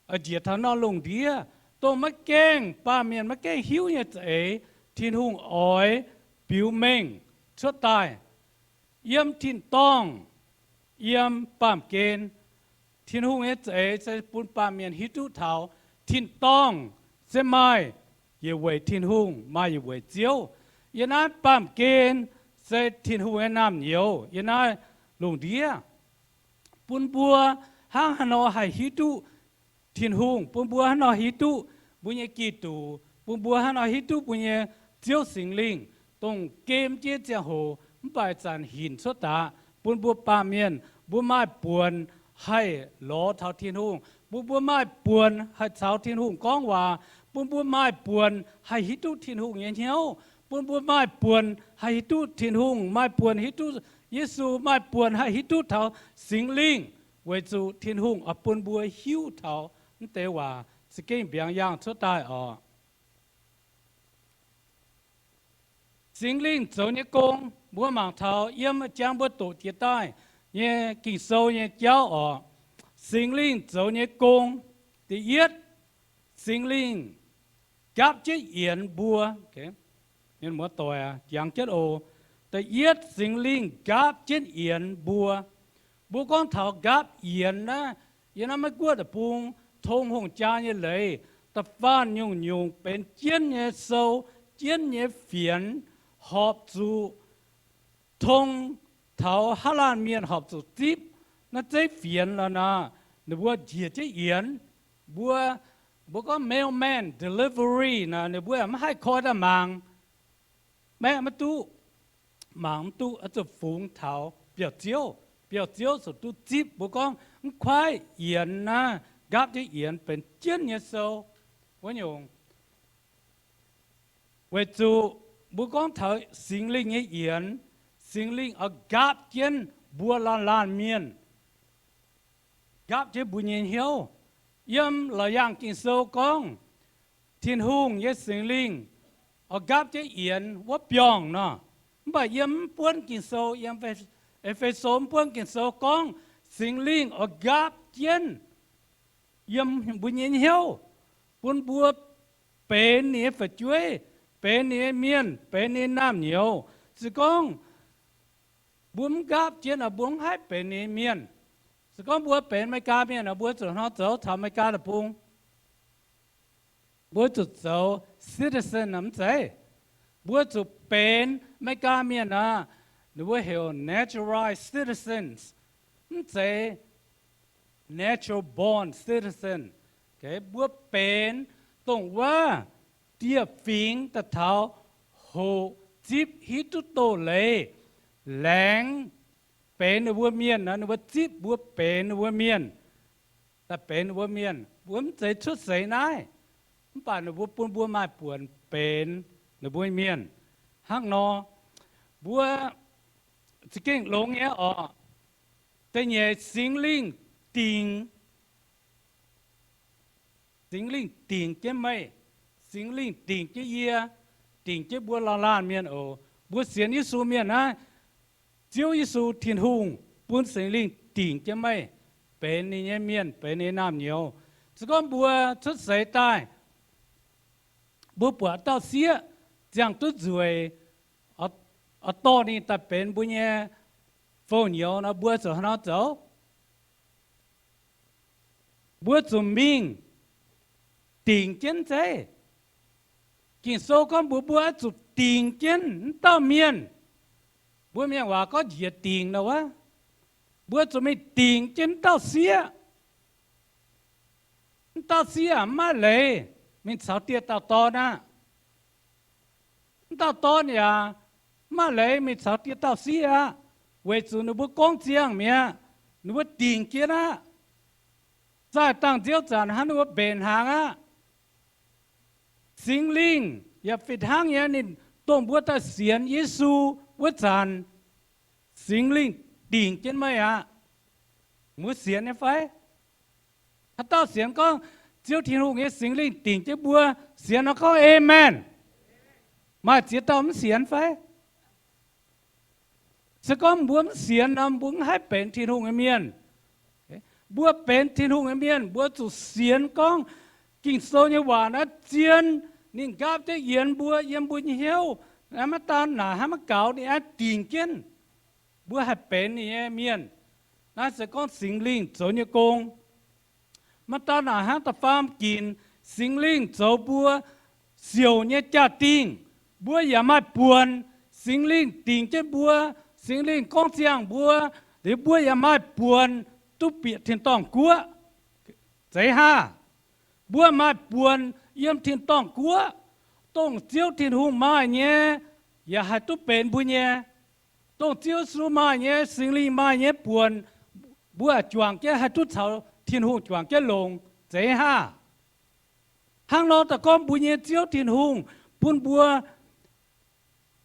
njiec taux norm lungh ndiev, dongh maiv gaengh, baamh mienh maiv gaengh hiuv nyei za'eix, Tin-Hungh oix biux mengh cuotv daaih yiem tin-dorngh, yiem baamh gen. Tin-Hungh nyei za'eix se bun baamh mienh hiuv duqv taux tin-dorngh se maaih yietc weic Tin-Hungh, maaih yietc weic Ziouv. Yiem naaiv baamh gen se Tin-Hungh nyei naamh nyouz yiem naaiv lungh ndiev. Bun mbuo hnangv haaix nor haih hiuv duqv Tin-Hungh, bun mbuo hnangv haaix nor hiuv duqv mbuo nyei Giduc, bun mbuo hnangv nor hiuv duqv mbuo nyei Ziouv Singx Lingh, dongh gem jienv ziangh hoc mv baac zanc hinc cuotv daaih, bun mbuo baamh mienh mbuo maaih buonc haih lorz taux Tin-Hungh, bun mbuo maaih buonc haih caux Tin-Hungh gorngv waac, bun mbuo maaih buonc haih hiuv duqv Tin-Hungh nyei hnyouv, bun mbuo maaih buonc haih hiuv duqv Tin-Hungh, maaih buonc hiuv duqv Yesu, maaih buonc haih hiuv duqv taux Singx Lingh, weic zuqc Tin-Hungh oix bun mbuo hiuv taux mv deix waac za'gengh mbiaangx yaangh cuotv daaih oc. Singx Lingh zoux nyei gong, mbuo mangc taux yiem jangx mbuo doqc jiex daaih nyei Ging-Sou nyei jauv oc. Singx Lingh zoux nyei gong, da'yietv, Singx Lingh nqaapv jienv yienx mbuo. Mienh muoz-doic, jangx jienv oc. Da'yietv, Singx Lingh nqaapv jienv yienx mbuo. Mbuo gorngv taux nqaapv yienx naaiv, yiem naaiv Meiv Guoqv deic-bung, tong hungh jaa nyei leiz, da'faanh nyungc-nyungc benx jienv nyei sou, jienv nyei fienx, horpc zuqc tong taux haav laanh mienh horpc zuqc zipv naaiv zeiv fienx lorqc nor, ninh mbuo njiec jienv yienx. Mbuo, mbuo gorngv mailman delivery naaic, ninh mbuo yaac mv haih koi daaih mangc. Maeqv maiv duqv, mangc mv duqv, oix zuqc fungx taux biauv-ziouv. Biauv-ziouv ziouc duqv zipv. Mbuo gorngv mv kuaaiv yienx naaiv, nqaapv jienv yienx benx jienv nyei sou wuov nyungc. Weic zuqc mbuo gorngv taux Singx Lingh nyei yienx, Singx Lingh oix nqaapv jienv mbuo laanh laanh mienh, nqaapv jienv mbuo nyei hnyouv. Yiem Laauc Yaangh Ging-Sou gorngv, Tin-Hungh nyei Singx Lingh oix nqaapv jienv yienx wuov biorngh nor. Mv baac yiem mv buonv Ging-Sou, yiem E^fe^so mv buonv Ging-Sou gorngv, Singx Lingh oix nqaapv jienv yiem mbuo nyei hnyouv, bun mbuo benx ninh nyei fu'jueiv, benx ninh nyei mienh, benx ninh nyei naamh nyouz. Se gorngv mbuo mv nqaapv jienv nor, mbuo mv haih benx ninh nyei mienh. Se gorngv mbuo benx Meigaa mienh nor, mbuo zuqc hnangv nor zoux taux Meigaa deic-bung. Mbuo zuqc zoux citizen mv zeiz? Mbuo zuqc benx Meigaa mienh aqv. Ninh mbuo heuc naturalized citizens, mv zeiz natural born citizen. Mbuo benx dongh wuov dieh fingx daaih taux hoqc zipv hiuv duqv doz-leiz, laengz benx ninh mbuo mienh nor, ninh mbuo zipv mbuo benx ninh mbuo mienh, daaih benx ninh mbuo mienh. Mbuo mv zeiz cuotv seix naaiv, mv baac ninh mbuo bun mbuo maaih buonc benx ninh mbuo mienh. Hnangv nor, mbuo za'gengh longx nyei oc. Da'nyeic, Singx Lingh dingc Singx Lingh dingc jienv meih, Singx Lingh dingc jienv yie, dingc jienv mbuo laanh laanh mienh oc. Mbuo sienx Yesu mienh naaiv, Ziouv Yesu Tin-Hungh bun Singx Lingh dingc jienv meih benx ninh nyei mienh, benx ninh nyei naamh nyouz. Se gorngv mbuo cuotv seix daaih, mbuo buatc dauh sieqv ziangh duqv nzueic, oix dorh ninh daaih benx mbuo nyei fou nyouz nor, mbuo zuqc hnangv nor zoux. Mbuo zuqc mingh dingc jienv zeiv. Ging-Sou gorngv mbuox mbuo oix zuqc dingc jienv m'dauh mienh. Mbuo mienh waac gorngv njiec dingc nor wuov. Mbuo zuqc mingh dingc jienv m'dauh sieqv. M'dauh sieqv mv maaih leiz mingh caux dieh dauh dorn aqv. M'dauh dorn yaac mv maaih leiz mingh caux dieh dauh sieqv aqv, weic zuqc ninh mbuo gorngv ziangh mi'aqv. Ninh mbuo dingc jienv aqv. Zaah dangh nziouv zanc hnangv ninh mbuo mbenc hnaangx aqv. Singx Lingh yaac fih hnangv nyei, ninh dongh mbuo daaih sienx Yesu wuov zanc, Singx Lingh dingc jienv meih aqv. Mbuo sienx nyei fai? Haaix dauh sienx gorngv Ziouv Tin-Hungh nyei Singx Lingh dingc jienv mbuo, sienx nor gorngv Aamen. Maaih ziex dauh mv sienx fai? Se gorngv mbuo mv sienx nor, mbuo mv haih benx Tin-Hungh nyei mienh. Mbuo benx Tin-Hungh nyei mienh, mbuo zuqc sienx gorngv Ging-Sou nyei waac naaiv zien, ninh nqaapv jienv yienx mbuo, yiem mbuo nyei hnyouv, maiv daan naaic hnangv maiv gaux, ninh aengx dingc jienv mbuo haih benx ninh nyei mienh. Naaiv se gorngv Singx Lingh zoux nyei gong. Maiv daan naaic hnangv da'faam ginc, Singx Lingh zoux mbuo siouc nyei jaa-dingh, mbuo yaac maaih buonc. Singx Lingh dingc jienv mbuo, Singx Lingh gorngv ziangh mbuo, liuz mbuo yaac maaih buonc duqv bieqc tin-dorngh guoqv. Zeiz haah? Mbuo maaih buonc yiem tin-dorngh guoqv, dongh Ziouv Tin-Hungh maaih nyei, yaac haih duqv benx mbuo nyei. Dongh Ziouv Yesu maaih nyei, Singx Lingh maaih nyei buonc, mbuo juangc jienv haih duqv caux Tin-Hungh juangc jienv longx, zeiz haav? Hnangv nor daaih gorngv mbuo nyei Ziouv Tin-Hungh bun mbuo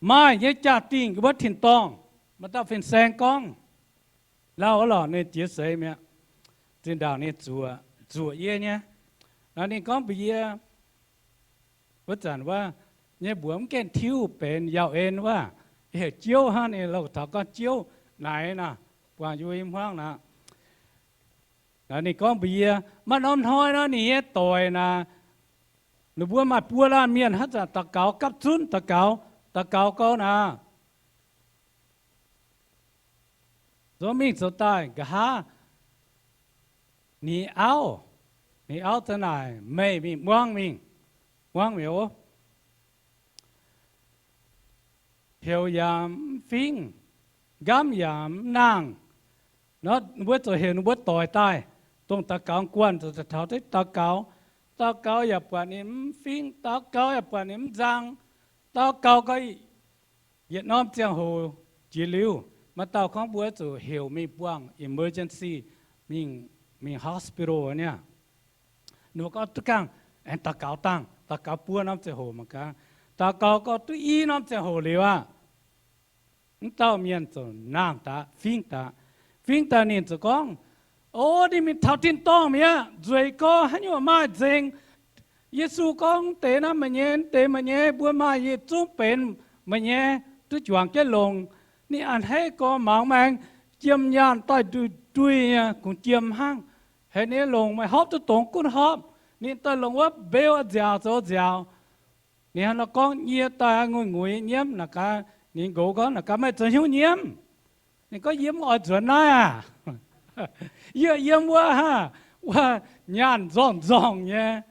maaih nyei jaa-dingh wuov tin-dorngh. Maaih dauh fin-saeng gorngv, lauh wuov lorqc, ninh jiex seix mi'aqv. Zinh ndaangc ninh zuoqc, zuoqc yie nyei. Nor ninh gorngv mbuox yie, wuov zanc wuov, nyei mbuox mv gaengh tiuv benx Yauh En wuov, heuc Jouv hnangv, ninh loz-taux gorngv Jouv naaic naaic, buangh yie hmuangv naaic. Ninh gorngv mbuox yie, maaih norm hnoi nor ninh nyei doic naaic, ninh mbuo maaih buo laanh mienh haaix zanc daux gaux gapv zunv daux gaux, daux gaux gau naaic, zoux mingh zoux daaih nqa'haav, ninh auv, ninh auv za'naaic meih mingh muangv mingh, muangv mi'aqv. Heuc yaac mv fingx, nqamv yaac mv nangh. Nor ninh mbuo ziouc heuc ninh mbuo doic daaih, dongh daux gaux guanh ziouc taux deix daux gaux. Daux gaux yaac buatc ninh mv fingx, daux gaux yaac buatc ninh mv nzang. Daux gaux gau, yietc norm ziangh hoc jiex liuz, maaih dauh gorngv mbuo zuqc heuc mingh buangh emergency, mingh, mingh hospital niaa. Ninh mbuo gorngv duqv gangh, aengx daux gaux dangh, daux gaux buo norm ziangh hoc mangc gaax. Daux gaux gau duqv i norm ziangh hoc liuz aqv, mv dauh mienh ziouc nangh daaih, fingx daaih. Fingx daaih ninh ziouc gorngv, o, ninh mingh taux tin-dorngh mi'aqv, nzueic gau, haaix nyungc maaih nzengc. Yesu gorngv, mv deix naaiv meih nyei, mv deix meih nyei, mbuo maaih yietc zungv benx meih nyei, duqv juangc jienv longx. Ninh a'hneiv gorx mangc maengx, jiem nyaanh daaih nduih nduih nyei, kungx jiem hnangv. Haiz ninh longc meih hopv duqv dongz gunv hopv. Ninh daaih longc wuov mbeu nziaauc zoux nziaauc. Ninh hnangv nor gorngv, yie daaih nguiz-nguiz nyiemv. Naaic gaax ninh nqox gorngv, naaic gaax meih zoux haaix nyungc nyiemv? Ninh gorngv, yie mv oix nzuonx naaiv aac. Yie yiem wuov, wuov nyaanh nzorng-nzorngh nyei.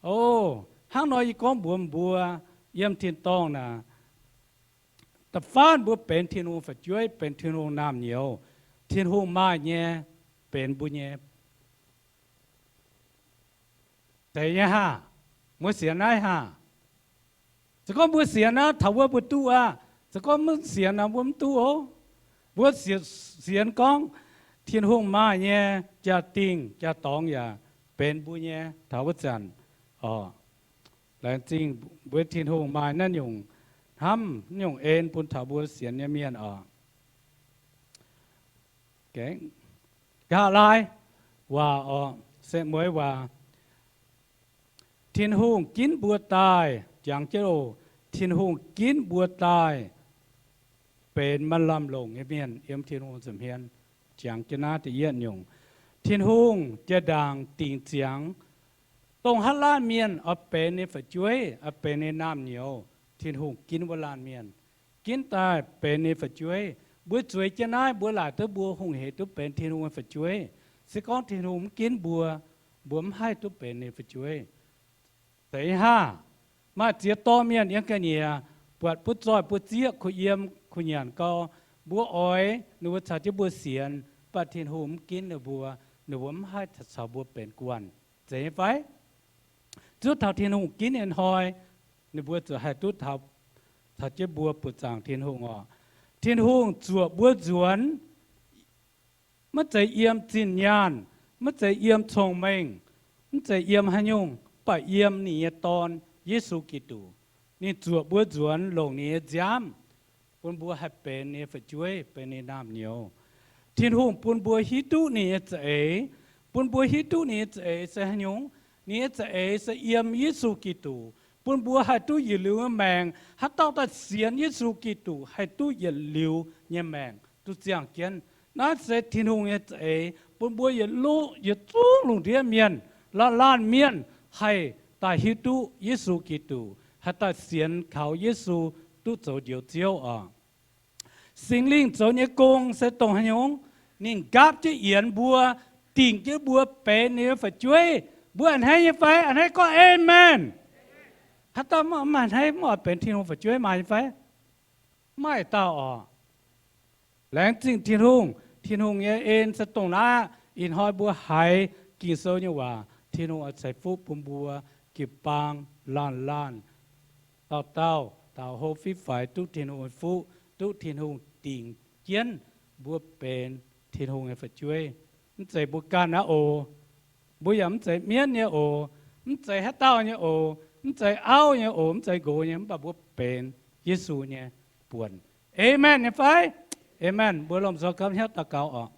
O, hnangv nor yie gorngv mbuox mbuo, yiem tin-dorngh naaic, da'faanh mbuo benx Tin-Hungh fu'jueiv, benx Tin-Hungh naamh nyouz, Tin-Hungh maaih nyei benx mbuo nyei. Zeiz nyei haah? Mbuo sienx naaiv haah? Se gorngv mbuo sienx naaiv, taux wuov mbuo duqv aqv. Se gorngv mv sienx naaiv, mbuo mv duqv oc. Mbuo sienx gorngv Tin-Hungh maaih nyei jaa-dingh jaa-dorngx yaac benx mbuo nyei taux wuov zanc oc. Laengz zingh mbuo Tin-Hungh maaih naaiv nyungc hnamv, naaiv nyungc en bun taux mbuo sienx nyei mienh oc. Nqa'haav laai waac oc, se mueiz waac. Tin-Hungh ginv mbuo daaih, jangx jienv oc, Tin-Hungh ginv mbuo daaih benx maaih lamh longc nyei mienh yiem Tin-Hungh nza'hmien. Jangx jienv naaiv da'yietv nyungc, Tin-Hungh jaa-ndaangc dingc ziangx, dongh haaix laanh mienh oix benx ninh fu'jueiv, oix benx ninh naamh nyouz, Tin-Hungh ginv wuov laanh mienh, ginv daaih benx ninh fu'jueiv. Mbuo zueiz jienv naaiv, mbuo laaic duqv mbuo hungh heic duqv benx Tin-Hungh nyei fu'jueiv. Se gorngv Tin-Hungh mv ginv mbuo, mbuo mv haih duqv benx ninh fu'jueiv. Zeiz haav? Maaih ziex dorh mienh yiem ga'nyiec, buatc buov zoih buov zieqv, kuh yiem kuh nyanc gau. Mbuo oix ninh mbuo caux jienv mbuo sienx, mv baac Tin-Hungh mv ginv ninh mbuo, ninh mbuo mv haih caux mbuo benx guanh. Zeiz nyei fai? Zuov taux Tin-Hungh ginv nyei hnoi, ninh mbuo ziouc haih duqv taux, taux jienv mbuo buoqc zaangc Tin-Hungh oc. Tin-Hungh zuoqc mbuo nzuonx, maiv zeiz yiem zinh nyaanh, maiv zeiz yiem cong-mengh, mv zeiz yiem haaix nyungc, mv baac yiem ninh nyei Dorn, Yesu Giduc. Ninh zuoqc mbuo nzuonx longc ninh nyei nziaamv, bun mbuo haih benx ninh nyei fu'jueiv, benx ninh naamh nyouz. Tin-Hungh bun mbuo hiuv duqv ninh nyei za'eix, bun mbuo hiuv duqv ninh nyei za'eix se haaix nyungc. Ninh nyei za'eix se yiem Yesu Giduc, bun mbuo haih duqv yietc liuz nyei maengc. Haaix dauh daaih sienx Yesu Giduc haih duqv yietc liuz nyei maengc duqv ziangh jienv. Naaiv se Tin-Hungh nyei za'eix bun mbuo yietc lungh, yietc zungv lungh ndiev mienh, laanh laanh mienh haih daaih hiuv duqv Yesu Giduc, haih daaih sienx kaux Yesu duqv zoux Njoux Ziouv oc. Singx Lingh zoux nyei gong se dongh haaix nyungc? Ninh nqaapv jienv yienx mbuo, dingc jienv mbuo benx ninh nyei fu'jueiv. Mbuo a'hneiv nyei fai? A'hneiv gorngv Aamen. Haaix dauh mv a'hneiv, mv oix benx Tin-Hungh fu'jueiv maaih nyei fai? Maaih dauh oc. Laengz zingh Tin-Hungh. Tin-Hungh nyei en se dongh naaiv aqv. Ih hnoi mbuo haiz Ging-Sou nyei waac, Tin-Hungh oix ceix fuqv bun mbuo jiu-baang laanh laanh, dauh dauh taux hlo fiqv faix duqv Tin-Hungh nyei fuqv, duqv Tin-Hungh dingc jienv mbuo benx Tin-Hungh nyei fu'jueiv. Mv zeiz mbuo ganh aqv oc. Mbuo yaac mv zeiz mienv nyei oc. Mv zeiz haaix dauh nyei oc. Mv zeiz auv nyei oc. Mv zeiz nqox nyei. Mv baac mbuo benx Yesu nyei buonc. Aamen nyei fai? Aamen. Mbuo lomh nzoih gapv hnyouv daux gaux oc.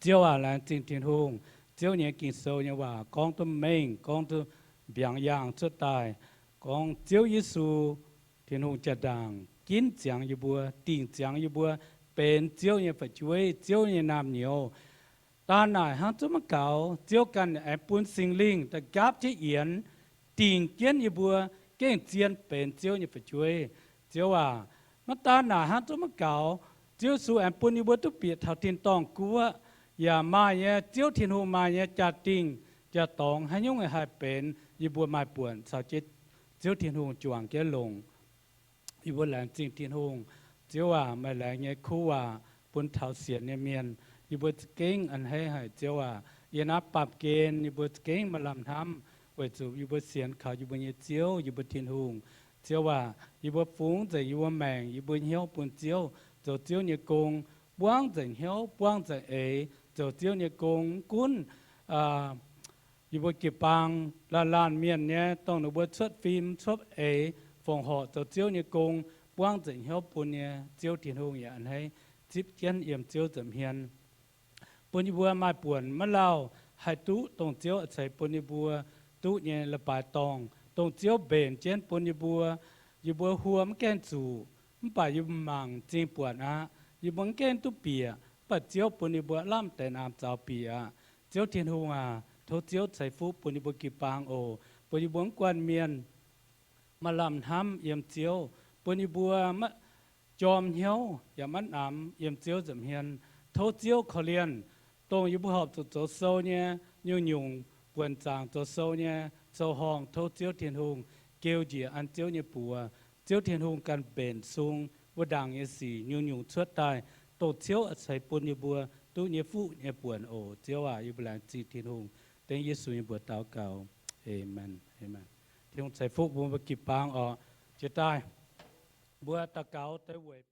Ziouv aac, laengz zingh Tin-Hungh. Ziouv nyei Ging-Sou nyei waac gorngv duqv mengh, gorngv duqv mbiaangx yaangh cuotv daaih, gorngv Ziouv Yesu, Tin-Hungh jaa-ndaangc ginv ziangx yie mbuo, dingc ziangx yie mbuo benx Ziouv nyei fu'jueiv, Ziouv nyei naamh nyouz. Daan naaic hnangv zuqc maiv gaux, Ziouv ganh aengx bun Singx Lingh daaih nqaapv jienv yienx, dingc jienv yie mbuo gengh zien benx Ziouv nyei fu'jueiv. Ziouv aac, maiv daan naaic hnangv zuqc maiv gaux, Ziouv Yesu aengx bun yie mbuo duqv bieqc taux tin-dorngh guoqv, yaac maaih nyei Ziouv Tin-Hungh maaih nyei jaa-dingh, jaa-dorngx haaix nyungc haih benx yie mbuo maaih buonc caux jienv Ziouv Tin-Hungh juangc jienv longc. Yie mbuo laengz zingh Tin-Hungh. Ziouv aac, meih laengz nyei kuv waac bun taux sienx nyei mienh, yie mbuo za'gengh a'hneiv haic. Ziouv aac, yie naaiv baamh gen yie mbuo za'gengh maaih lamh hnamv, weic zuqc yie mbuo sienx kaux yie mbuo nyei Ziouv, yie mbuo Tin-Hungh. Ziouv aac, yie mbuo fungx nzengc yie mbuo maengc, yie mbuo hnyouv bun Ziouv, zoux Ziouv nyei gong, buangv nzengc hnyouv, buangv nzengc eix, zoux Ziouv nyei gong. Mv gunv yie mbuo jiu-baang laanh laanh mienh nyei, dongh ninh mbuo cuotv fim cuotv eix, fongc horc zoux Ziouv nyei gong, buangv nzengc hnyouv bun nyei, Ziouv Tin-Hungh yaac a'hneiv zipv jienv yiem Ziouv nza'hmien, bun yie mbuo maaih buonc maiv lauh haih duqv dongh Ziouv oix ceix bun yie mbuo duqv nyei leiz-baaix dorngh, dongh Ziouv mbenc jienv bun yie mbuo. Yie mbuo huo mv gaengh zuqc, mv baac yie mbuo mangc m'zing buatc aqv. Yie mbuo mv gaengh duqv bieqc, mv baac Ziouv bun yie mbuo lamh deix naamh zaux bieqc aqv. Ziouv Tin-Hungh aac, tov Ziouv ceix fuqv bun yie mbuo jiu-baang oc, bun yie mbuo mv guanh mienh maaih lamh hnamv yiem Ziouv, bun yie mbuo maiv jorm hnyouv yaac maiv namx yiem Ziouv nza'hmien. Tov Ziouv korv-lienh dongh yie mbuo horpc zuqc zoux sou nyei, nyungc-nyungc buonc zaangc zoux sou nyei sou-horngh. Tov Ziouv Tin-Hungh geu njiec an Ziouv nyei buoz. Ziouv Tin-Hungh ganh mbenc sung wuov ndaangc nyei sic nyungc-nyungc cuotv daaih, dongh Ziouv oix ceix bun yie mbuo duqv nyei fuqv nyei buonc oc. Ziouv aac, yie mbuo laengz zingh Tin-Hungh, dengv Yesu nyei mbuox daux gaux. Aamen. Aamen. Tin-Hungh ceix fuqv mbuo, mbuo jiu-baang oc. Jiex daaih mbuo daux gaux deix weic